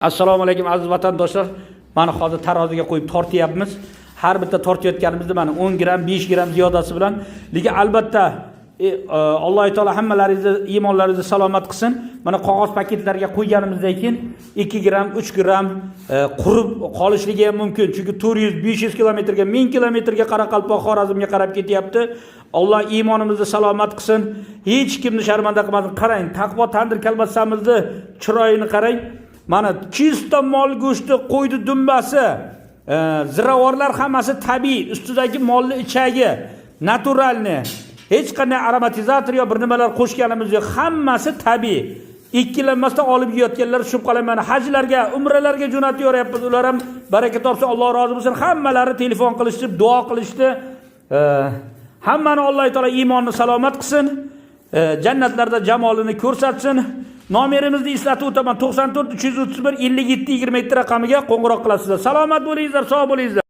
Assalomu alaykum, aziz vatandoshlar. Mana hozir taroziga qo'yib tortyapmiz. Har bitta tortayotganimizda mana 10 gramm, 5 gramm ziyodasi bilan. Lekin albatta Alloh taolo hammalaringizni iymonlaringizni salomat qilsin. Mana qog'oz paketlarga qo'yganimizdan keyin 2 gramm, 3 gramm qurib qolishligi ham mumkin. Chunki 400, 500 kilometrga, 1000 kilometrga Qoraqalpoq, Xorazmga qarab ketyapti. Alloh iymonimizni salomat qilsin. Hech kimni sharmanda qilmasin. Qarang, Taqvo tandir kolbasamizni chiroyini qarang. Mana чисто mol go'shti, qo'ydi dumbasi, ziravorlar hammasi tabiiy, ustidagi molni ichagi натуральный. Hech qanday aromatizator yo bir nimalar qo'shganimiz yo'q, hammasi tabiiy. Ikkilanmasdan olib yeyotganlar tushib qoladi. Mana hajlarga, umralarga jo'natib yuboryapmiz. Ular ham baraka topsin, Alloh rozi bo'lsin. Hammalari telefon qilishdi, duo qilishdi. Hammani Alloh taolo iymonni salomat qilsin. Jannatlarda jamolini ko'rsatsin. Nomerimizni eslatib o'taman: 94 331 57 27 raqamiga qo'ng'iroq qilasizlar. Salomat bo'lingizlar, sog' bo'lingizlar.